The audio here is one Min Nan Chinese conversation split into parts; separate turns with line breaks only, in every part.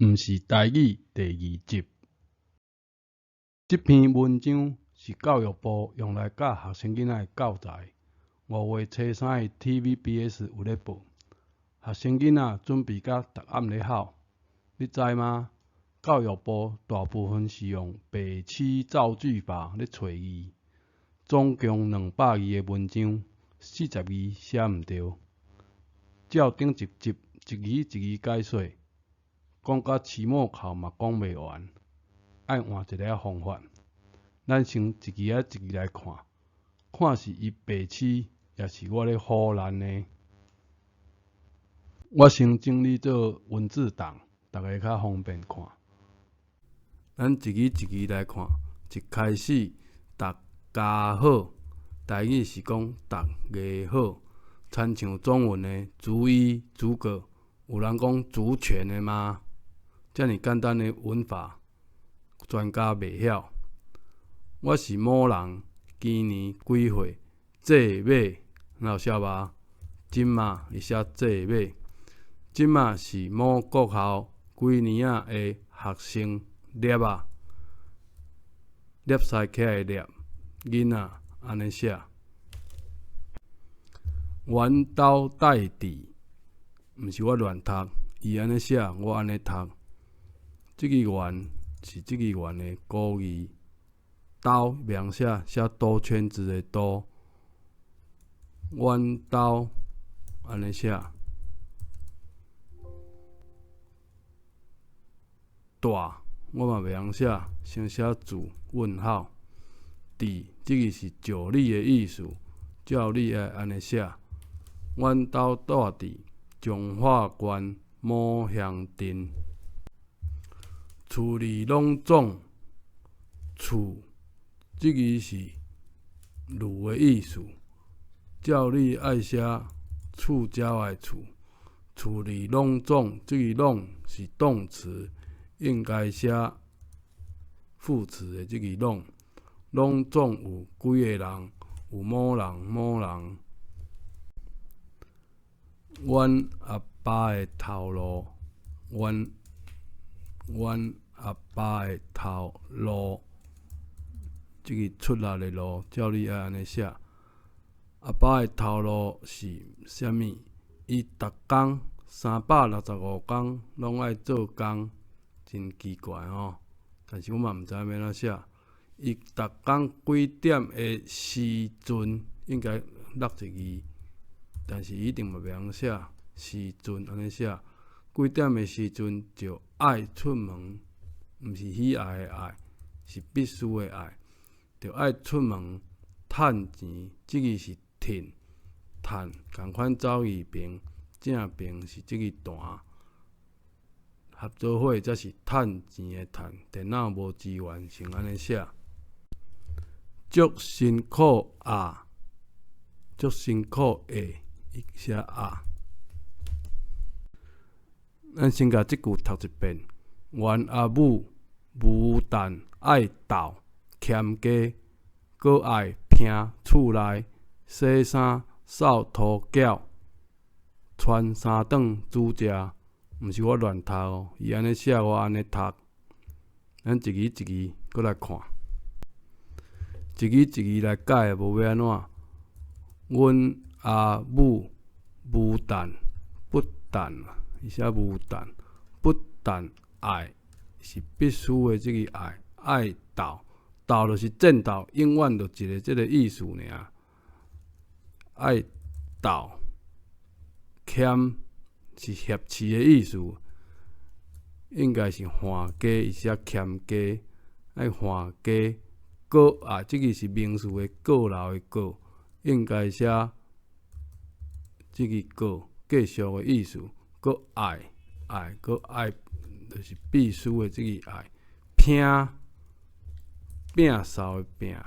毋是台語第二集。這篇文章是教育部用來教學生囡仔的教材。5月初3的 TVBS 有咧報，學生囡仔準備甲逐暗咧考。你知嗎？教育部大部分是用白痴造句法咧揣字，總共200字的文章，40字寫毋著。照頂一集一字一字解說，講甲期末考嘛講袂完，愛換一个方法。咱先一字仔一字來看，看是伊白痴，抑是我咧唬爛呢？我先整理做文字檔，逐家較方便看。咱一字一字來看，一開始逐家好，台語是講逐家好，親像中文的逐一逐個，有人講族全的嗎？遮爾簡單的文法，專家袂曉。我是某人，今年幾歲？這馬，若有寫無？這馬伊寫這馬，這馬是某國校幾年仔的學生。粒仔，粒塞起來的粒，囡仔按呢寫。阮兜代佇，毋是我亂讀，伊按呢寫，我按呢讀。這個元是這個元的古字，兜袂曉寫，寫兜圈子的兜。阮兜按呢寫。大，我嘛袂曉寫，先寫字問號。佇，這個是照你的意思，照你愛按呢寫。阮兜住佇彰化縣某鄉鎮，厝裡攏總厝，這個是路的意思，照你愛寫厝鳥的厝，厝裡攏總，這個攏是動詞。應該寫副詞的這個攏，攏總有幾個人，有某人某人。阮阿爸的頭路，阮阮阿爸的頭路，這個出力的路，照你愛按呢寫。阿爸的頭路是啥物？伊逐工365工攏愛做工。真奇怪吼，但是我嘛毋知欲按怎寫。伊逐工幾點的時陣應該落一字，但是伊一定嘛袂曉寫時陣按呢寫。幾點的時陣就愛出門，毋是喜愛的愛，是必須的愛，就愛出門趁錢。這个是趁趁，仝款走二爿，正爿是這个彈。合做伙才是趁錢的趁，電腦無資源，先按呢寫。足辛苦啊，足辛苦的，伊寫啊。咱先共這句讀一遍。阮阿母無但愛鬥俭家，閣愛拼厝內洗衫、掃塗繳、傳三頓煮食。毋是我亂讀哦，伊按呢寫，我按呢讀。咱一字一字閣來看，一字一字來改，無欲按怎？阮阿母無但不但，伊寫無但不但愛是必須的，這个愛愛鬥鬥就是戰鬥，永遠就一个這个意思爾。愛鬥儉。是挾持的意思，應該是還家，伊寫儉家，愛還家，閣啊，這个是名詞的閣樓的閣，應該寫這個閣繼續的意思，閣愛愛閣愛，就是必須的這个愛，拼摒掃的摒，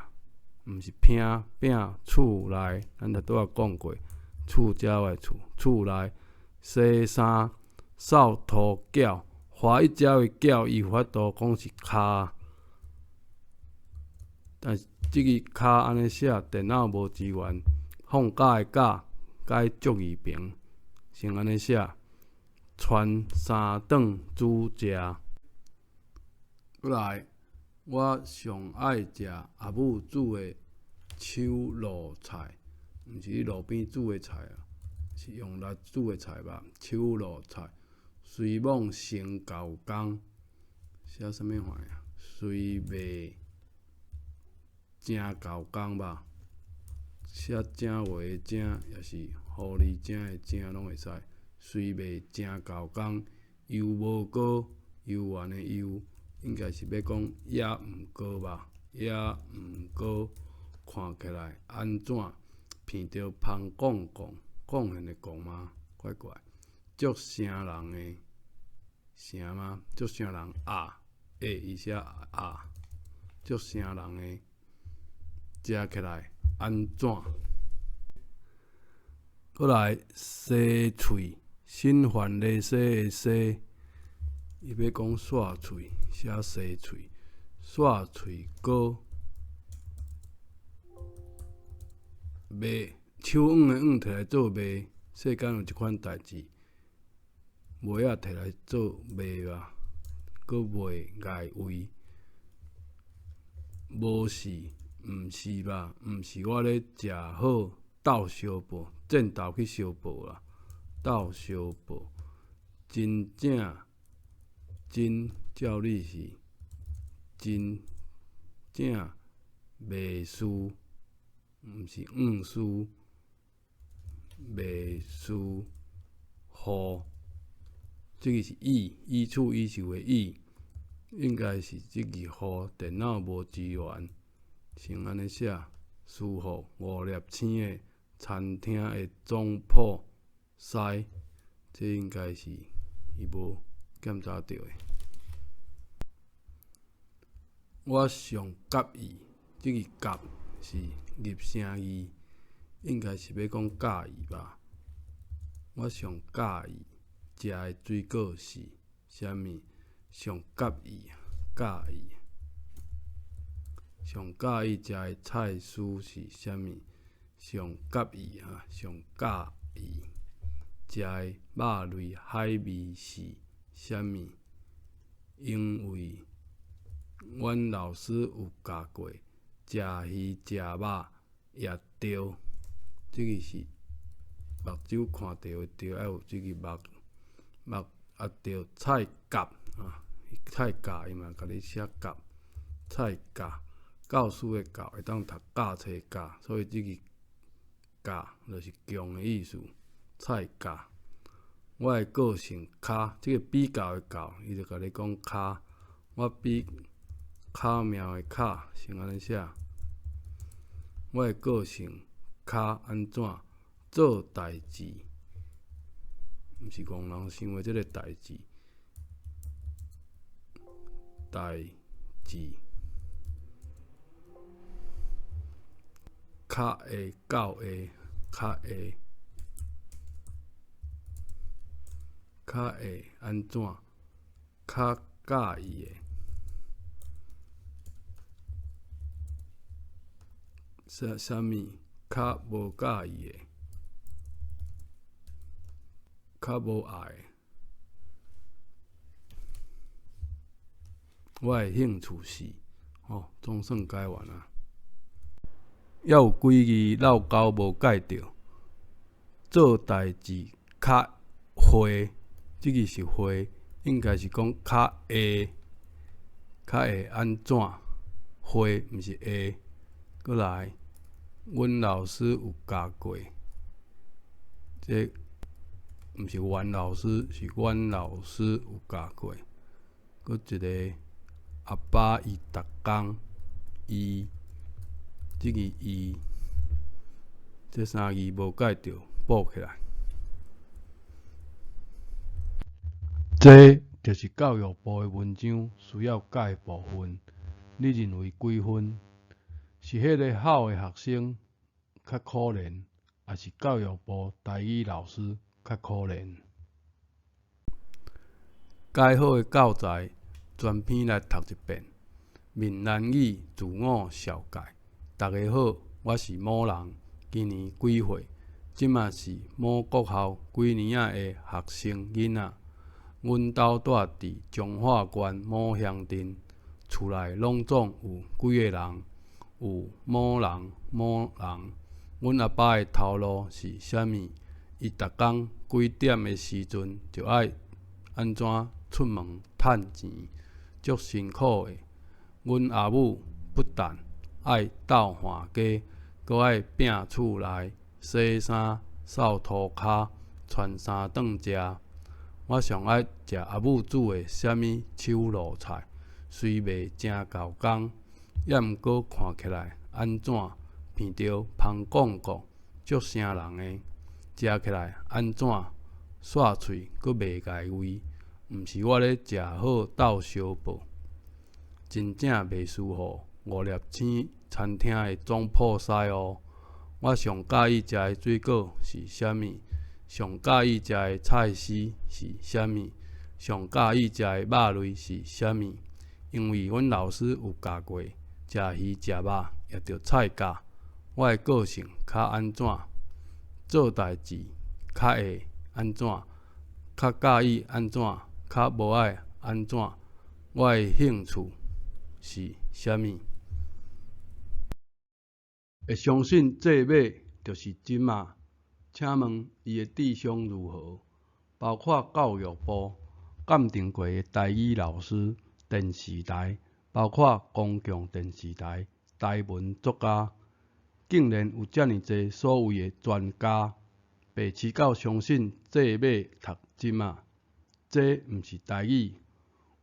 毋是拼拼厝內，咱拄仔講過，厝鳥的厝，厝內。洗衫、掃塗繳，華一鳥的繳，伊有法度講是跤，但是這个跤按呢寫，電腦無資源，放假的假改足字爿，先按呢寫。傳三頓煮食。閣來，我上愛食阿母煮的手路菜，毋是佇路邊煮的菜啊，是用力煮的菜吧？手路菜，雖罔成舊工，寫啥物款啊？雖未成舊工吧？寫正話的正，抑是狐狸精的精，攏會使。雖未成舊工，猶無過，猶原的猶，應該是欲講猶毋過吧？猶毋過，看起來按怎？鼻著芳貢貢，貢獻的貢嗎？怪怪，足聲人的聲嗎？足聲人啊，欸，伊寫啊，足聲人的，食起來按怎？閣來洗喙，心煩咧洗的洗，伊欲講刷喙，寫洗喙，刷喙膏，賣手腕的腕提來做賣，世間有這款代誌，襪仔提來做賣吧，閣袂礙胃，無是，毋是吧？毋是我咧食好鬥相報，戰鬥去相報啦，鬥相報，真正真照理是真正袂輸，毋是毋輸，袂輸，予，這个是乙，乙處乙受的乙，應該是這個予電腦無支援，先按呢寫，舒服五粒星的餐廳的總鋪師，這應該是伊無檢查著的。我上佮意，這個佮是入聲字，應該是欲講佮意吧？我上佮意食的水果是啥物？上佮意，佮意，上佮意食的菜蔬是啥物？上佮意啊，上佮意食的肉類海味是啥物？因為阮老師有教過，食魚食肉也著，這个是目睭看著的著，愛有這个目目啊著菜甲啊，菜甲伊嘛共你寫甲菜甲，教師的教會當讀教冊教，所以這个教就是強的意思。菜甲，我的個性較，這个比較的較，伊就共你講較，我比巧妙的巧，先按呢寫。我的個性較按怎做代誌，毋是戇人想的這个代誌，代誌較會較會較會較會按怎較佮意的。啥啥物較無佮意的，較無愛的。我的興趣是，吼，總算解完啊。猶有幾字落勾無解著，做代誌較會，這个是會，應該是講較會，較會按怎？會，毋是會。閣來，阮老師有教過，這毋是阮老師，是阮老師有教過。閣一个阿爸伊逐工，伊，這个伊，這三字無解著，補起來。這就是教育部的文章需要改的部分。你認為幾分？是彼个好的學生較可憐，抑是教育部台語老師較可憐？改好的教材，全篇來讀一遍。閩南語自我紹介：大家好，我是某人，今年幾歲？這馬是某國校幾年仔的學生囡仔。阮兜住佇彰化縣某鄉鎮，厝內攏總有幾个人？有某人、某人。阮阿爸的頭路是啥物？伊逐工幾點的時陣就愛按怎出門趁錢，足辛苦的。阮阿母不但愛鬥換家，閣愛拚厝內洗衫、掃塗跤、傳三頓食。我上愛食阿母煮的啥物手路菜，雖袂誠夠工，猶毋過看起來按怎鼻著芳廣廣，足聲人的，食起來按怎煞喙閣袂礙胃，毋是我咧食好鬥相報，真正袂輸予五粒星餐廳的總鋪師哦。我上佮意食的水果是啥物？上佮意食的菜絲是啥物？上佮意食的肉類是啥物？因為阮老師有教過，食魚食肉也著菜價。我的個性較按怎？做代誌較會按怎？較佮意按怎？較無愛按怎？我的興趣是啥物？會相信這馬就是真馬？請問伊的智商如何？包括教育部鑑定過的台語老師、電視台，包括公共電視台、台文作家，竟然有遮爾濟所謂的專家，白痴到相信這馬讀針仔，這毋是台語。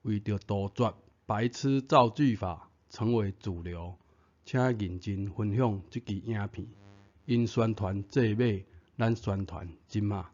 為著杜絕白痴造句法成為主流，請認真分享這支影片，𪜶宣傳這馬，咱宣傳針仔。